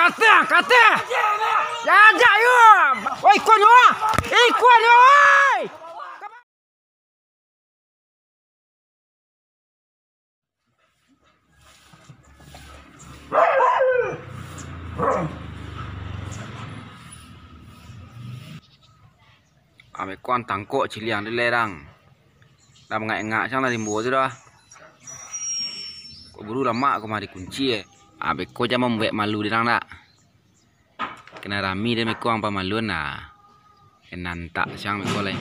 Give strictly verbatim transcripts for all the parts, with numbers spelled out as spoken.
Kata, kata. Ya, ya, yo. Oi, kuan yo. Eh, kuan yo, oi. Ambe kuan tangkok ciliang tu lerang. Dah mangak-ngak siang lah rimbo tu dah. Kok buru lamak ko mari kunci eh. Ambe ko jan mambuek malu dirang dak. Kena rami deh meko ang pamaluan nah. Kena antak siang meko lai.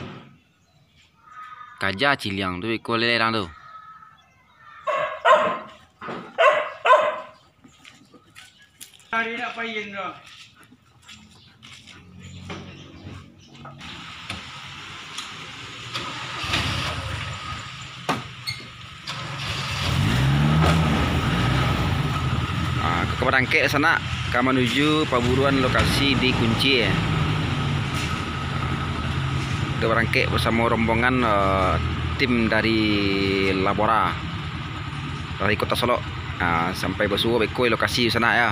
Kaja ciliang tu iko lerang tu. Hari nak payin tu. Ah, ka barangkek sanak, ka manuju paburuan lokasi di Kunci. Ka barangkek basamo rombongan, eh, tim dari Labora, dari Kota Solok. Ah, sampai basuo beko lokasi sanak ya.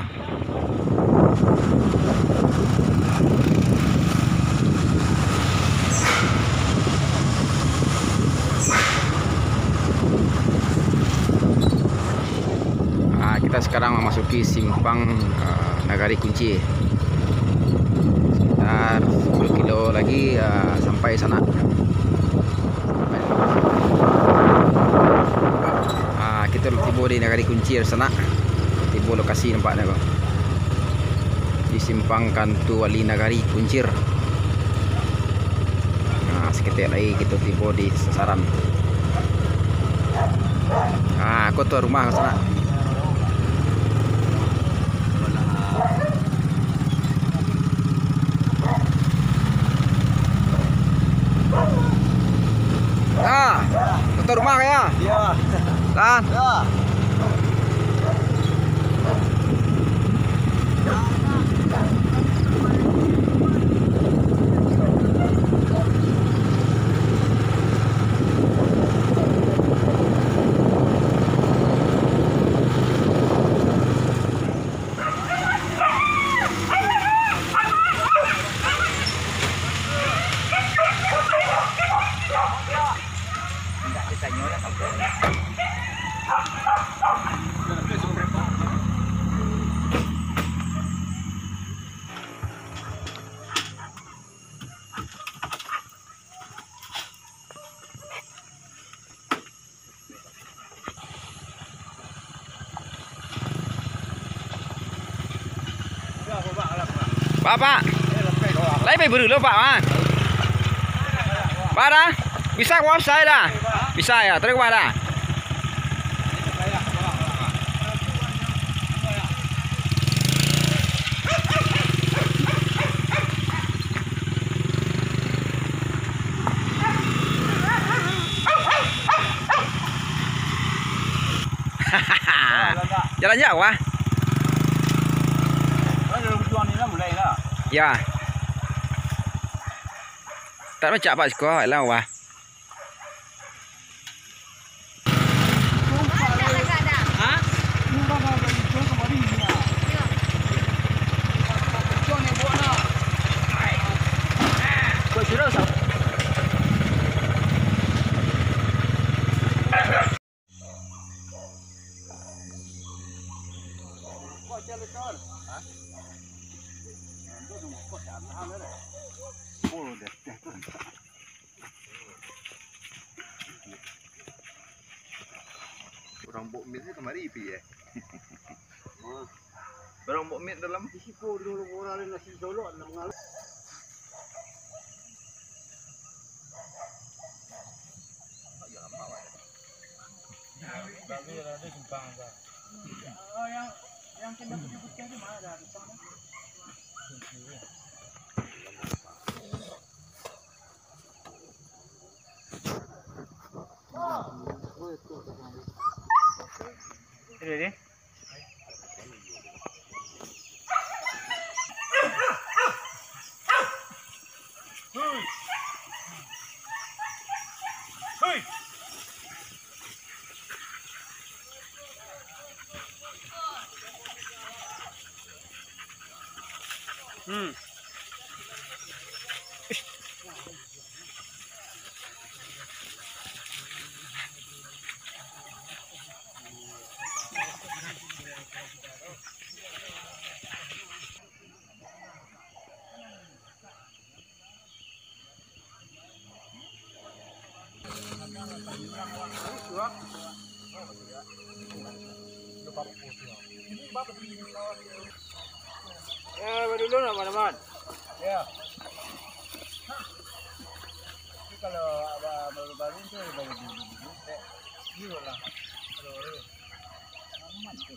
Ah, kita sekarang memasuki simpang, ah, Nagari Kunci. Sekitar sepuluh kilo lagi, ah, sampai sanak. Ah, kito lah tibo di Nagari Kuncir sanak. Tibo lokasi nampaknyo ko. Di Simpang Kantu Wali Nagari Kuncir. Nah, saketek lai kito tibo di sasaran. Ah, ko tu rumah sanak. Ah, ko tu rumah kayaknyo. Iya. Kan? Iya. Pak, Pak. Lai pai buru lo, Pak, ah. Pak, dah. Bisa ko, bisa dah. Bisa ya, taruih, Pak, dah. Jalan jauah. Ya. Tak macak Pak siko, lah wah. Urang bok mit tu kamari pi, eh. Urang bok mit dalam. Di siko dulu orang lain nasi jolok, nak mangalu. Hmm. Ya, baru dulu nak, teman-teman. Ya. Ini kalau ada baru-baru tu, baru dulu, dulu, dulu, tak. Iya lah. Kalau orang aman tu.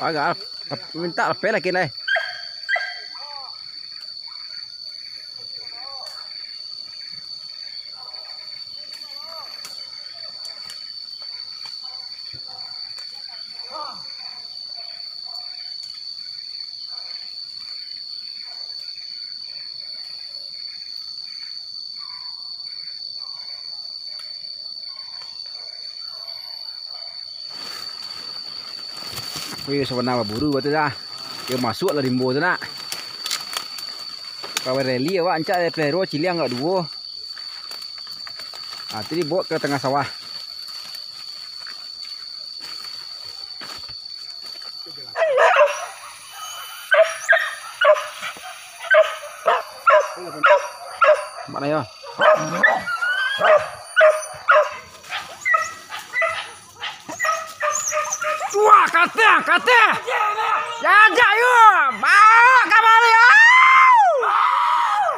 Agak mintak lapeh laki lai. Wih, sabana baburu batu dah. Dia masuk lah rimbo tu nak. Kawai reli awak ancak dari pelero ciliang agak duo. Ah, tu dibawa ke tengah sawah. Mana ya? Wah, kata, kata. Ya, ajak yo. Bawa ka baliak. Au!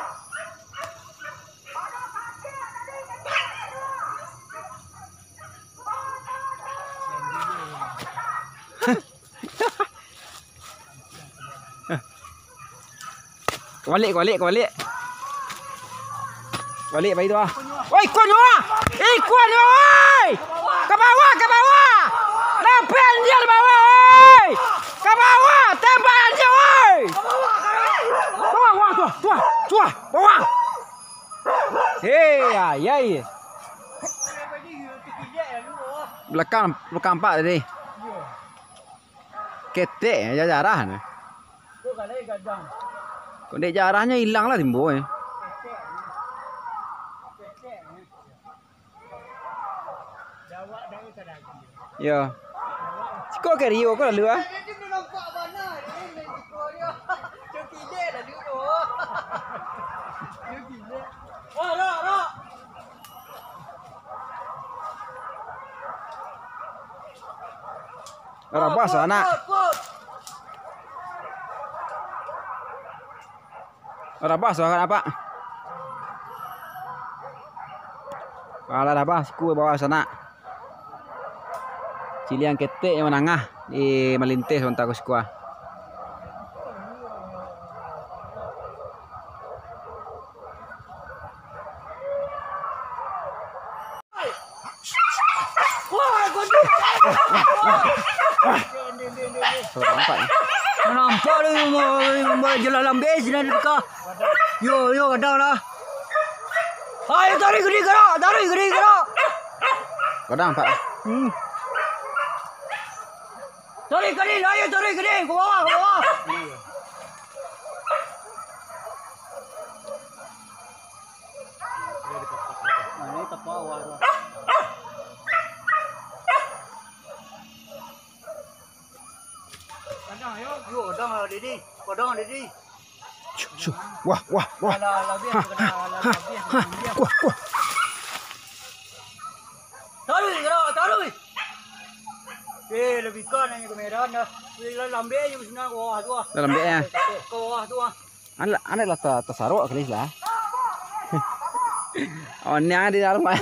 Kabaliak, kabaliak, kabaliak. Baliak pai tu ah. Oi, ikua nyo ah. Ikua nyo, oi. Ka bawah, ka bawah. Lapeh anjing di bawah, oi. Ka bawah, tembak anjing, oi. Bawah, bawah, tuah, tuah, tuah, bawah. Hei, ayai. Belakang, belakang apak tadi. Ketek, jarah tu. Kok dek jarahnyo ilang lah timbul eh. Yo. Siko ka Rio ko lalu ah. Rabas lah, nak. Rabas lah, nak, Pak. Alah, rabas, siku bawah sanak. Ciliang ketek yang manangah di malinteh sabanta ko siku ah. Nampak tu, nampak jalan lambek sini dekat. Yo, yo, kadang lah. Ayo, tarik gede gerak, tarik gede gerak. Kadang, Pak. Hmm. Tarik gede, ayo tarik gede, ke bawah, ke bawah. Ini tepawa tu. Yo, kadang lah, Didi. Kadang, Didi. Wah, wah, wah. Alah, alah, biar, alah, alah, biar, biar. Wah, wah. Taruh, gerak, taruh. Eh, Lebih kan hanya kemeran dah. Lah lambek je sinan ka bawah tu ah. Lah lambek, eh? Ka bawah tu ah. Anak, anak lah ta-, tasarok kali lah. Oh, ni ada di dalam, ah.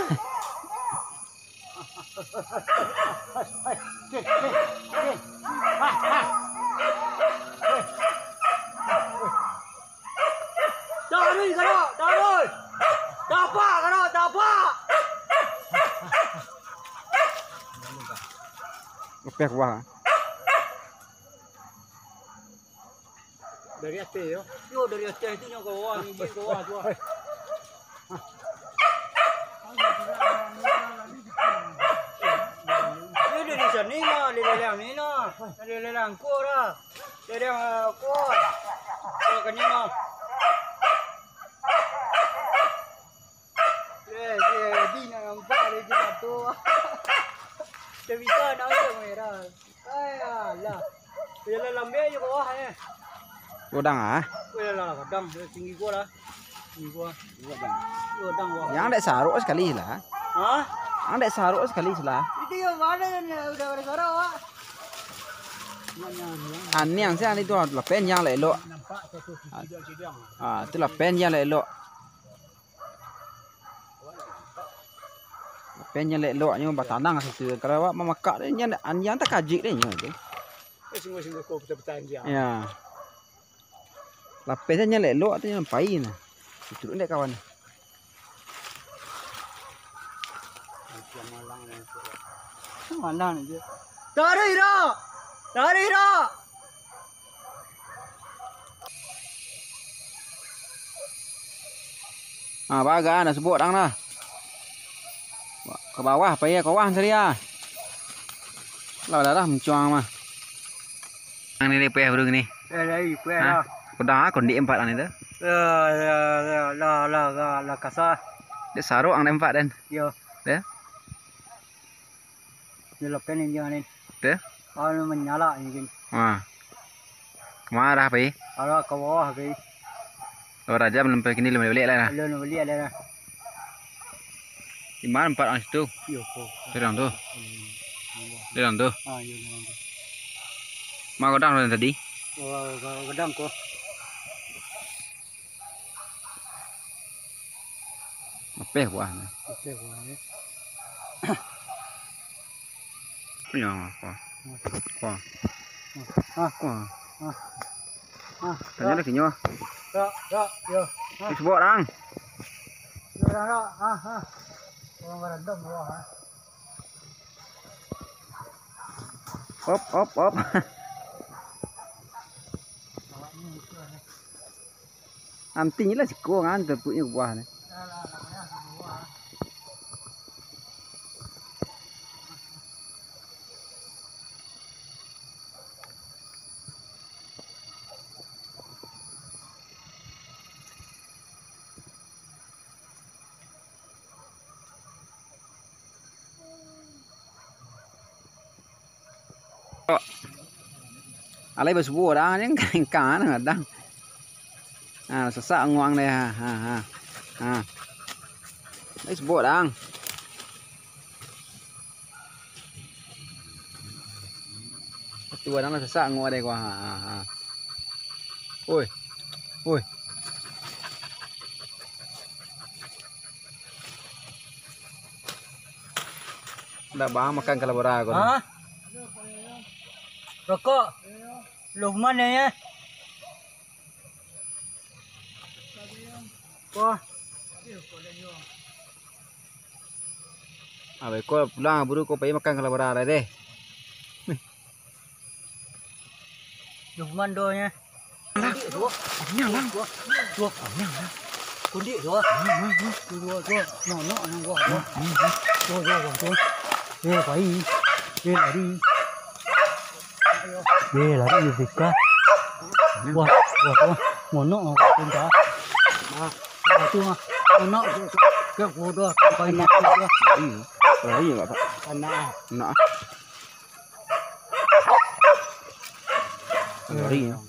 Taruih, Karok, taruih. Tapak, Karok, tapak. Lepeh kuah. Dari ateh, yo. Yo, dari ateh tu nyo ka bawah, nyo ka bawah tu. Yo, dari siko mah, dari leleng siko mah. Dari leleng ko lah. Dari, ah, ko. Ko ka siko mah. Eh, jadi nak nampak dari jauah tu. Dah bisa nak masuk merah. Ai, alah. Yalah, lambek je bawah, eh. Godang ah. Yalah, godang. Tinggi gua lah. Tinggi gua. Godang. Godang bawah. Yang dek sarok sekali lah. Hah? Yang dek sarok sekali lah. Itu yang mana yang udah ada sarok, Wak? Aniang sih, aniang tu lah, pen yang elok. Nampak satu sidang-sidang. Ah, itulah pen yang elok. Pen yang elok-eloknyo batanang situ. Kalau awak mamakak tu, yang, yang takajik deh nyo tu. Eh, sungguh-sungguh ko betul-betul anjing. Ya. Lapeh tu yang elok-elok tu yang pai nah. Itu dek kawan. Malang je. Tarik dah. Tarik dah. Ah, bagan dah sebut dang dah. Ka bawah, pai ka bawah tadi ah. Lah darah mencuang mah. Ang ni, ni payah baru ni. Eh, dari payah Ha? lah. Kuda ah, kondik empat ang itu. Lah, lah, lah, lah, lah, lah, lah, kasar. Dia sarok ang empat dan. Yo. Dia? Dia lepas ni jangan ni. Dia? Kalau menyala ni kan. Ha. Kemana pai? Kalau ke bawah pai. Kalau raja belum pai kini belum balik lah. Belum balik lah. Di mana empat ang situ? Yo, ko. Di dalam tu. Hmm. Di dalam tu. Ah, yo, di dalam tu. Ma godang tadi? Oh, godang ko. Apeh buah ni. Apeh buah ni. Punya apa? Apa? Ah. Apa? Ah. Ah. Tanya lagi nyo. Dak, dak, yo. Ah. Ni sebok dang. Yo, dak, dak. Ah, ah. Orang berendam bawah, ah. Op, op, op. Anting lah siko kan, tepuiknyo buah ni. Alai basuo dang, jan kangkang kadang. Ha, sasak nguang deh, ha, ha, ha. Ha. Alai suo dang. Tua dang lah sasak nguang deh, ha, ha, ha. Oi. Oi. Ndak bang makan kalabora ko. Ha? Rokok. Lukman ya, ya. Wah. Abah ko pulang buru ko pai makan kalabora lai deh. Lukman doh nya. Lah, anang lah. Tuh, anang lah. Kundik tuh. Anang lah, anang. Tuh, tuh, tuh. No, no, anang gua. Tuh, tuh, tuh, tuh. Eh, pai. Eh, lari. Eh, lari, Zika. Wah, wah, wah. Monok, ah, pinta. Wah, tu, ah. Monok, tu, tu. Ke bodoh, pai nak, pai nak. Lari, lari, Pak. Anak. Anak. Lari, ya.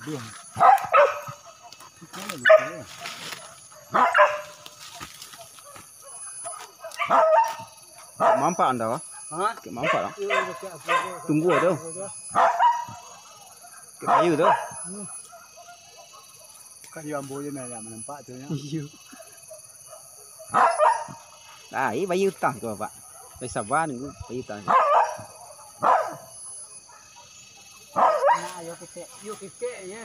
Mampak anda, Pak? Ha? Kek mampak lah. Iyo, iyo, siap, siap, siap. Tunggu tu. Tunggu tu. Kek kayu tu. Hmm. Kayu ambo je lah nampak tu, nyo. Iyo. Ah, ini bayar utang ko, Pak. Bayar sabar nunggu, bayar utang. Nah, ayo kecek, ayo kecek, ya.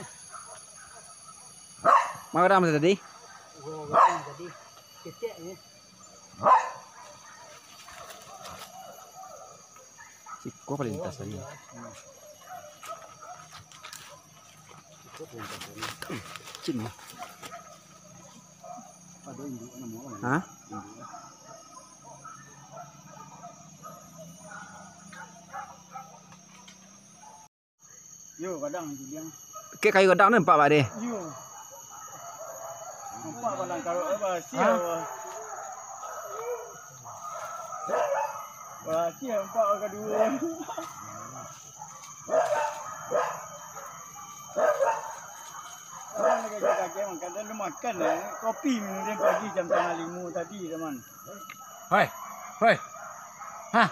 Mana orang tadi? Oh, orang tadi. Kecek, ya. Siko paling atas tadi. Cin lah. Hah? Yo, kadang Juliang. Kek kayu gadang tu nampak, Pak, deh. Yo. Nampak padang karok tu, bah, sia, bah. Bah, sia nampak kaduo. Orang lagi kagek makan, dah makan lah. Kopi minum dia pagi jam setengah lima tadi, teman. Hoi, hoi. Hah?